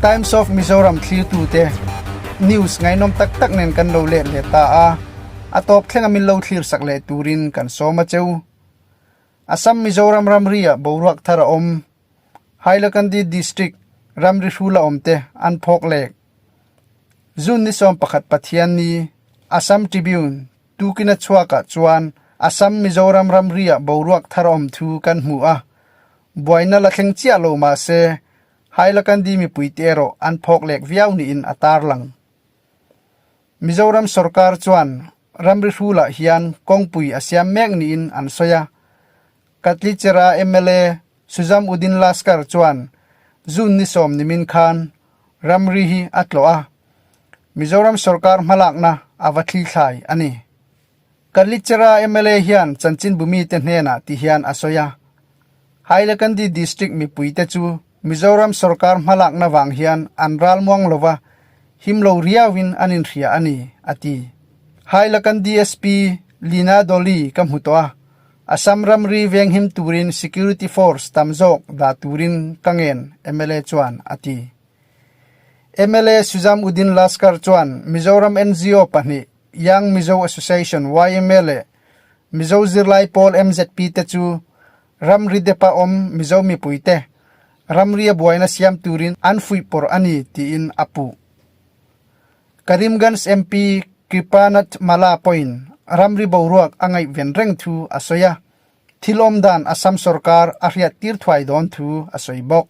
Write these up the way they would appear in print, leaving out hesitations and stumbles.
Times of Mizoram thlirtute news ngaihnawm tak tak nen kan lo let leh ta a, a tawp thlenga min lo thlir sak leh turin kan sawm a cheu. Assam Mizoram ramri-ah boruak thar a awm. Hailakandi District ramri hrula awmte an phawk lek. June ni 11 Pathianni, Assam Tribune, Tukina chhuakah chuan Assam Mizoram ramri-ah boruak thar awm thu kan hmu a, buaina la thleng chiah lo mah se Hailakandi mipuite erawh an phawk lek viau niin a tarlang. Mizoram sorkar chuan ramri hrulah hian kawngpui a siam mek niin an sawi a, Katlichera mla Suzam Uddin Laskar chuan June ni sawm nimin khan ramri hi a tlawh a, Mizoram sorkar hmalakna a va thlithlai a ni. Katlichera mla hian chanchinbu mite hnenah ti hian a sawi a, Hailakandi District mipuite chu Mizoram sorkar hmalakna vang hian an ralmuang lova him lo riauin an inhria a ni, a ti. Hailakandi SP Lina Dolly ka hmu tawh a, Assam ramri venghim turin security force tam zawk dah turin ka ngen, mla chuan a ti. Mla Suzam Uddin Laskar chuan Mizoram NGO pahnih Young Mizo Association, yma, leh Mizo Zirlai Pawl, MZP, te chu ramri depa awm Mizo mipuite ramria buaina siam turin an fuihpawrh a ni tiin a puh. Karimganj MP Kripanath Malla pawhin ramri boruak a ngaihven reng thu a sawi a, thil awm dan Assam sorkar a hriat tir thuai dawn thu a sawi bawk.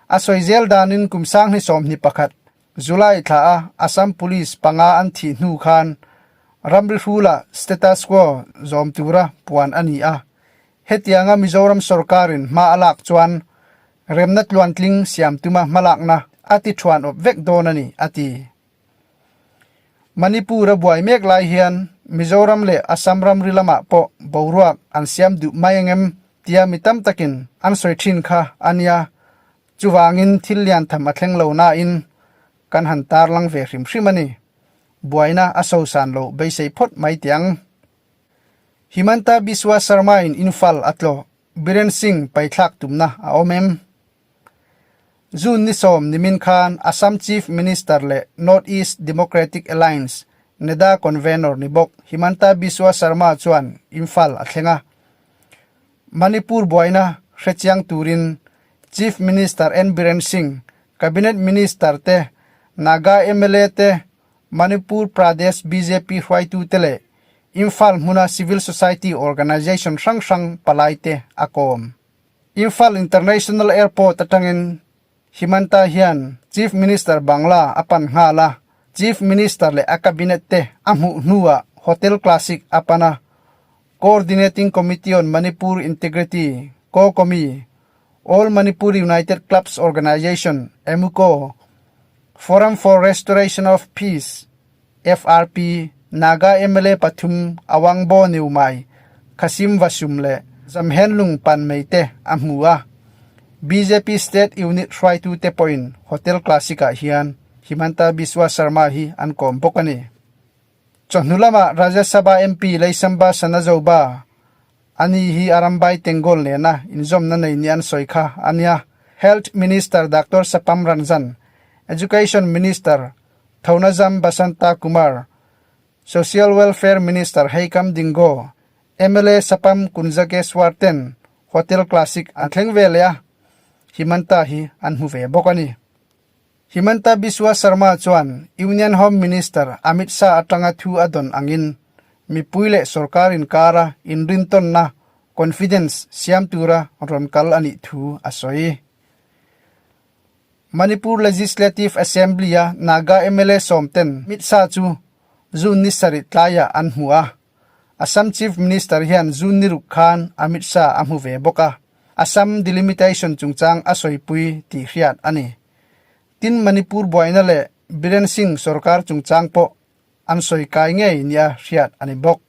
A sawi zel danin kum sanghni 21 July thla a Assam Police panga an thih hnu khan ramri hrula status quo zawm tura puan a ni a, hetianga Mizoram sorkarin hma a lak chuan remna tluantling siam tuma hmalakna a ti thuan awp vek dawn a ni, a ti. Manipur a buai mek lai hian Mizoram leh Assam ramri lamah pawh boruak an siam duh mai engem tia mi tam takin an sawi thin kha a nia, chuvangin thil lian tham a thleng lo nain kan han tarlang ve hrim hrim a ni. Buaina a sosan loh beisei phawt mai tiang. Himanta Biswa Sarma in Imphal a tlawh Biren Singh paithlak tumna a awm em? June ni sawm nimin khan Assam Chief Minister leh North East Democratic Alliance, NEDA, Convenor ni bawk Himanta Biswa Sarma chuan Imphal a thleng a. Manipur buaina hrechiang turin Chief Minister N Biren Singh, Cabinet Minister te, Naga mla te, Manipur Pradesh bjp hruaitute leh Imphal hmuna civil society organisation hrang hrang palaite a kawm. Imphal International Airport atangin Himanta hian Chief Minister Bangla a pan nghal a, Chief Minister leh a Cabinet te a hmuh hnuah Hotel Classic a pan a, Coordinating Committee on Manipur Integrity, COCOMI, All Manipur United Clubs Organisation, AMUCO, Forum for Restoration of Peace, FRP, Naga mla pathum Awangbo Niumai, Khasim Vasum leh Zamhenlung Panmei te a hmu a. Bjp State Unit hruaitute pawhin Hotel Classic-ah hian Himanta Biswa Sarma hi an kawm bawk a ni. Chawhnu lamah Rajya Sabha MP Leisamba Sanazoba, ani hi Arambai Tengol nena inzawmna nei ni an sawi kha a nia. Health Minister Doctor Sapam Ranjan, Education Minister Thonazam Basanta Kumar, Social Welfare Minister Heikam Dingo, mla Sapam Kunjakeswar ten Hotel Classic an thleng ve leh a, Himanta hi an hmu ve bawk a ni. Himanta Biswa Sarma chuan Union Home Minister Amit Shah atanga thu a dawn angin mipui leh sorkar inkara inrintawnna, confidence, siam tura rawn kal a nih thu a sawi. Manipur Legislative Assembly-a Naga mla sawmten Amit Shah chu June ni sarih tlaiah an hmu a. Assam Chief Minister hian June ni ruk khan Amit Shah a hmu ve bawk a, Assam delimitation chungchang a sawipui tih hriat a ni. Tin, Manipur buaina leh Biren Singh sorkar chungchang pawh an sawi kai ngei nia hriat a ni bawk.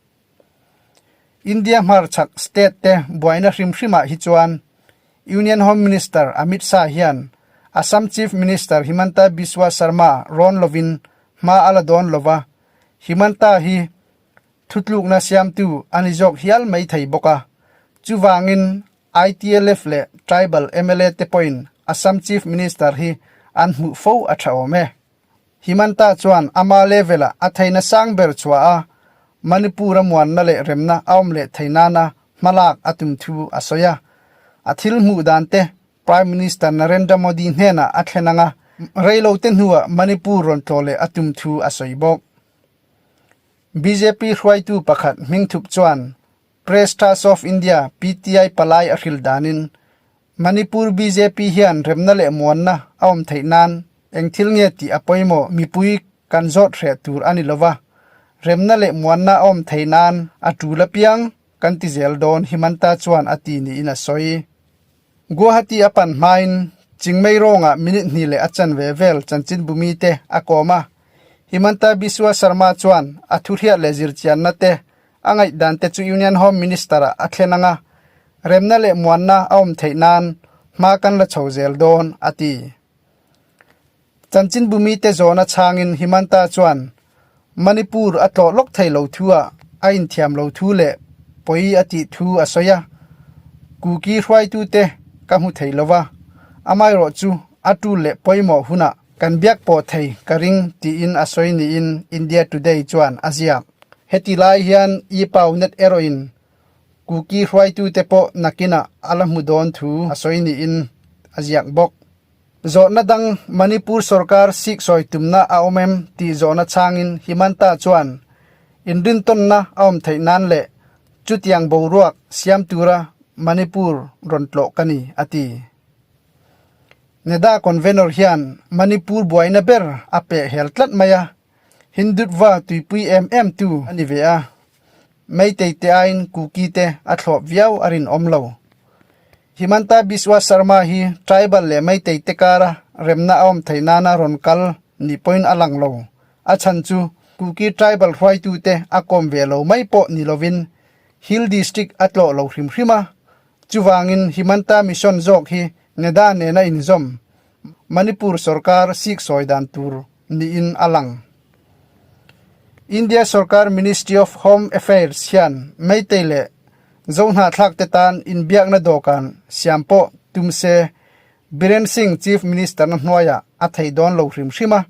India hmarchhak state te buaina hrim hrimah hi chuan Union Home Minister Amit Shah hian Assam Chief Minister Himanta Biswa Sarma rawn lovin hma a la dawn lova, Himanta hi Thutlukna siamtu a ni zawk hial mai thei bawk a. Chuvangin ITLF leh Tribal mla te pawhin Assam Chief Minister hi an hmuh fo a tha awm e. Himanta chuan ama level-ah a theihna sang ber chhuah a, Manipur-a muanna leh remna a awm leh thei nana hmalak a tum thu a sawi a. A thil hmuh dan te Prime Minister Narendra Modi hnenah a thlen anga reilote hnuah Manipur rawn tlawh leh a tum thu a sawi bawk. Bjp hruaitu pakhat hmingthup chuan Press Trust of India, PTI, palai a hril danin Manipur bjp hian remna leh muanna a awm theih nan eng thil nge tih a pawimawh mipui kan zawt hreh tur a ni lova, remna leh muanna a awm theih nan a tul apiang kan ti zel dawn Himanta chuan a ti niin a sawi. Guwahati a pan hmain Chingmei rawngah minute hnih leh a chanve vel chanchinbumi te a kawm a, Himanta Biswa Sarma chuan a thuhriat leh zirchianna te A ngaihdan te chu Union Home Minister-ah a thlen ang a, remna leh muanna a awm theih nan hma kan la chho zel dawn, a ti. Chanchinbu mite zawhna chhangin Himanta chuan Manipur a tlawh lawk thei lo thu-ah a inthiam lo thu leh pawi a tih thu a sawi a, Kuki hruaitute ka hmu thei lo va, amaherawhchu a tul leh pawimawh hunah kan biak pawh thei ka ring tiin a sawi niin India Today chuan a ziak. Heti lai hian E-Pau net erawhin Kuki hruaitute pawh nakinah a la hmu dawn thu a sawi niin a ziak bawk. Zawhna dang Manipur sorkar siksawi tumna a awm em tih zawhna chhangin Himanta chuan inrintawnna a awm theih nan leh chutiang boruak siam tura Manipur rawn tlawh ka ni a ti. Neda convenor hian Manipur buaina ber a peh hel tlat mai a. Hindutva tuipui em em tu a ni ve a, Meitei te aiin Kuki te a thlawp viau a rinawm lo. Himanta Biswa Sarma hi tribal leh Meitei te kara remna a awm theih nana rawn kal ni pawhin a lang lo. A chhan chu Kuki tribal hruaitu te a kawm ve lo mai pawh ni lovin Hill District a tlawh lo hrim hrim a, chuvangin Himanta Mission zawk hi Neda nena inzawm Manipur sorkar siksawi dan tur niin a lang. India sorkar Ministry of Home Affairs hian Meitei leh Zohnahthlak te tan inbiakna dawhkan siam pawh tum se Biren Singh Chief Minister na hnuaiah a thei dawn lo hrim hrim a,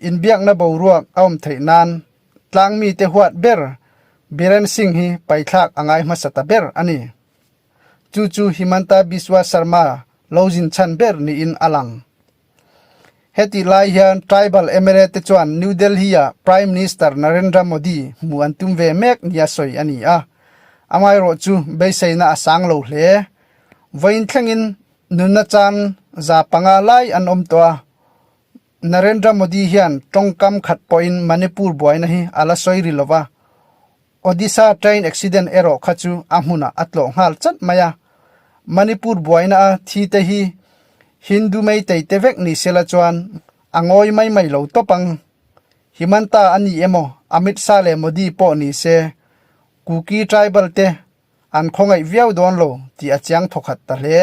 inbiakna boruak a awm theih nan tlangmite huat ber Biren Singh hi paithlak a ngai hmasa ta ber a ni. Chu chu Himanta Biswa Sarma lo zin chhan ber niin a lang. Hetih lai hian tribal mla te chuan New Delhi-ah Prime Minister Narendra Modi hmuh an tum ve mek nia sawi a ni a. Amaherawh chu beiseina a sang lo hle. Vawiin thlengin nunna chan 500 lai an awm tawh a. Narendra Modi hian tawngkam khat pawhin Manipur buaina hi a la sawi ri lova. Odisha train accident erawh kha chu a hmunah a tlawh nghal chat mai a, Manipur buaina a thi te hi Hindu Meitei te vek ni sela chuan a ngawi mai mai lo tawp ang. Himanta a ni emaw Amit Shah leh Modi pawh ni se Kuki tribal te an khawngaih viau dawn lo tih a chiang thawkhat ta hle.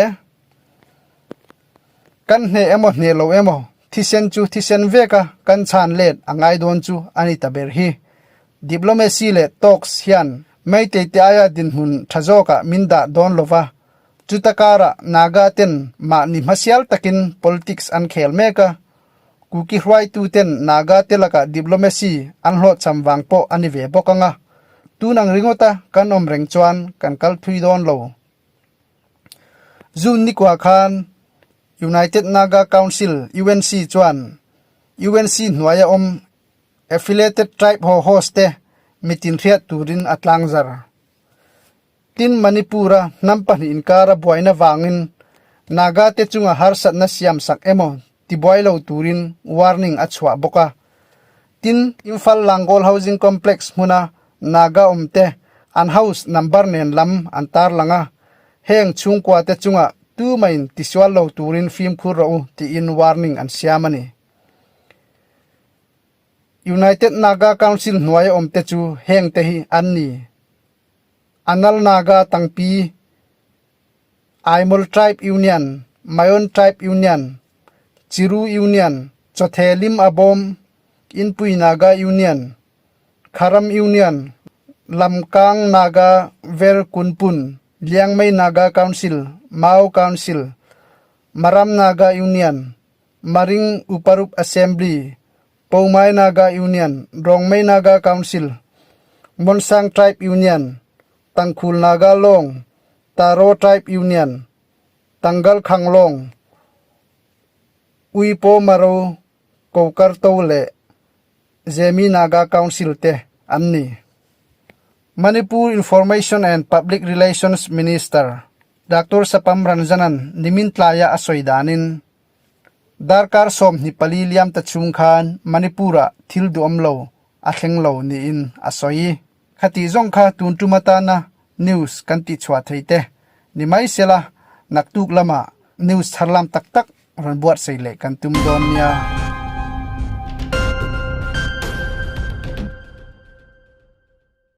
Kan hneh emaw hneh lo emaw thisen chu thisen veka kan chhan let a ngai dawn chu a ni ta ber hi. Diplomacy leh talks hian Meitei te aia dinhmun tha zawkah min dah dawn lova, chuta karah Naga ten mahni hmasial takin politics an khel mek a, Kuki hruaitu ten Naga te lakah diplomacy an hlawhchham vang pawh a ni ve bawk ang a, tun ang ringawta kan awm reng chuan kan kal thui dawn lo. June nikua khan United Naga Council, UNC, chuan UNC hnuaia awm Affiliated Tribe ho host te mitin hriat turin a tlangzar. Tin, Manipur-a hnam pahnih inkara buaina vangin Naga te chunga harsatna siamsak emaw tibuai lo turin warning a chhuah bawk a. Tin, Imphal Langol Housing Complex hmuna Naga awmte an house number nen lam an tarlang a, heng chhungkua te chunga tumain tisual lo turin fimkhur rawh u tiin warning an siam a ni. United Naga Council hnuaia awmte chu hengte hi an ni, Anal Naga Tangpi, Aimol Tribe Union, Mayon Tribe Union, Chiru Union, Chawthe Lim Abawm, Inpui Naga Union, Kharam Union, Lamkang Naga Ver Kunpun, Liangmei Naga Council, Mao Council, Maram Naga Union, Maring Uparup Assembly, Poumai Naga Union, Rongmei Naga Council, Monsang Tribe Union, Tangkhul Naga Long, Taro Tribe Union, Tanggal Khanglong, Uipo Maro Kokarto leh Zemi Naga Council te an ni. Manipur Information and Public Relations Minister Doctor Sapam Ranjanan nimin tlaia a sawi danin, Darkar 24 liam ta chhung khan Manipur-ah thil duhawm lo a thleng lo niin a sawi. Khati zawng kha tun tum atana news kan tihchhuah thei te ni mai sela naktuk lamah news tharlam tak tak rawn buatsaih leh kan tum dawn nia.